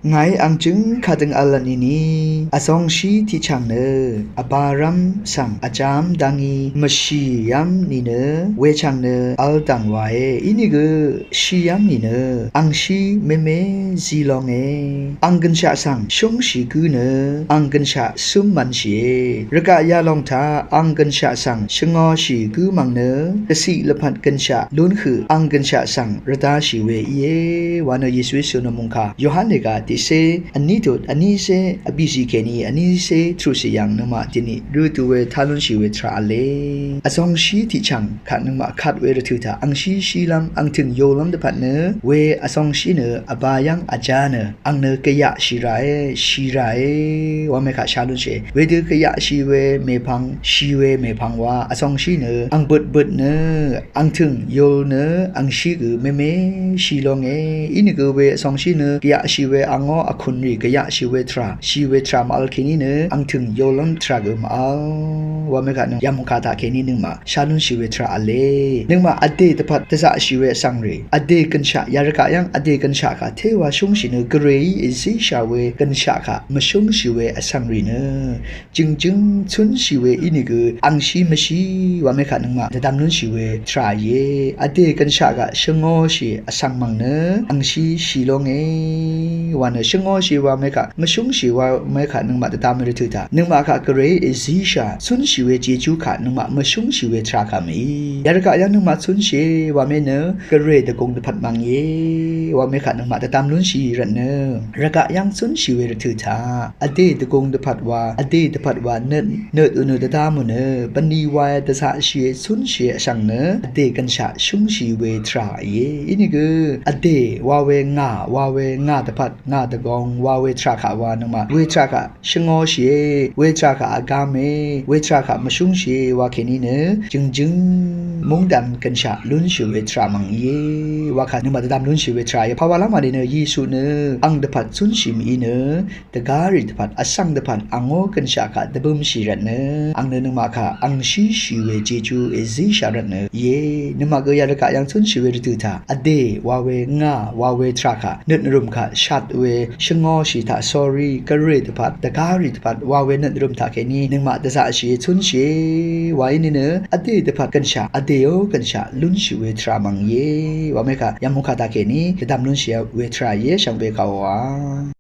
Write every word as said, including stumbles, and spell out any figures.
Ngàí ang jǿng kadøng v̄l vtnìni vzongshí tiqchv̀ng nø vbārv́m svng vjáv́m dá ngí mvshìv́m nìnø wechv̀ng nø v̄l dv̀ng wàe. Inìgø shìv́m nìnø angshí memé zi lónge. Ang gønshaq svng shúngshì gǿ nø ang gønshaq cǿm mv̄nshìe. Rvgaq yalòng taq ang gønshaq svng shvngōshì gǿ mv̀ng nø dvciq lvpat gønshaq lún høq ang gønshaq svng rvdāshì we íe wa nø Yesuí cø̄n nø mungkà Yohan nìgà tiqcé vní dut vnícé vbìshì kèní vnícé truqshì yv̀ng nøngmaq dìní røtø̀ we tá lúnshì we tvrà v̄le. Vzongshí tiqchv̀ng kaq nøngmaq kat we rvtø̀ taq angshí shílv́m angtø̀ng yolv́m dvpvt nø we vzongshí nø vbā yv́ng vjá nø ang nø gvyaqshì ràe, shì ràe wa mekaq shá lúnshìe. Wedø gvyaqshì we mèpvng, shì we mèpvng wa vzongshí nø ang bøtbøt nø angtø̀ng yol nø angshí gø memé shì lónge. Inìgø we vzongshí nø gvyaqshì we angó vkùnrì gvyaqshì we tvrà, shì we tvrà mvvl kèní nø angtø̀ng yolv́m tvrà gø mvvl wa mekaq nøng yamungkà taq kèní nøngmaq shá lúnshì we tvrà v̄le. Nøngmaq vdè dvpvt dvzaqshì we vsvng rì vdè gønshaq yarvgaq yv́ng vdè gønshaq kaq téwa shúngshì nø gvrèí èzíshà we gønshaq kaq mvshúngshì we vsvng rì nø jø̀ngjǿng cúnshì we inìgø angshí mvshí wa mekaq nøngmaq dvdvm lúnshì we tvrà íe. Vdè gønshaq kaq shvngōshì vsvng mv̀ng nø angshí shì lónge wa nø shvngōshì wa mekaq mvshúngshì wa mekaq nøngmaq dvdvm rvtø̀ taq nøngmaq kaq gvrèí èzíshà cúnshì we jejú kaq nøngmaq mvshúngshì we tvrà kaq mèí. Yarvgaq yv́ng nøngmaq cúnshìe wa mé nø gvrè dvgùng dvpvt mv̀ng íe wa mekaq nøngmaq dvdvm lúnshì rvtnø rvgaq yv́ng cúnshì we rvtø̀ taq vdè dvgùng dvpvt wa vdè dvpvt wa nøt nøt ø nø dvdvm ø nø bvni wae dvzaqshìe cúnshìe vsvng nø vdè gønshaq shúngshì we tvrà íe. Inìgø vdè wa we ngà wa we ngà dvpvt ngà dvgong wa we tvrà kaq wa nøngmaq we tvrà kaq shvngōshìe, we tvrà kaq vgame, we tvrà kaq mvshúngshìe wa kèní nø jø̀ngjǿng mungdv̀n gønshaq lúnshì we tvrà mv̀ng íe wa kaq nøngmaq dvdvm lúnshì we tvrà íe. Pàwà lámà dì nø Yesu nø ang dvpvt cúnshì mèí nø dvgárì dvpvt vsvng dvpvt angó gønshaq kaq dvbømshì rvtnø ang nø nøngmaq kaq angshíshì we jejú èzíshà rvtnø íe. Nøngmaq gø yarvgaq yv́ng cúnshì we rvtø̀ taq vdè wa we ngà wa we tvrà kaq nøt nvrø̀m kaq shat we shvngōshì taq sórí gvrè dvpvt dvgárì dvpvt wa we nøt nvrø̀m taq kèní nøngmaq dvzaqshìe cúnshìe wa í nìnø vdè dvpvt gønshaq vdèó gønshaq lúnshì we tvrà mv̀ng íe wa mekaq yamungkà taq kèní dvdvm lúnshì we tvrà íe shvngbe kàòà.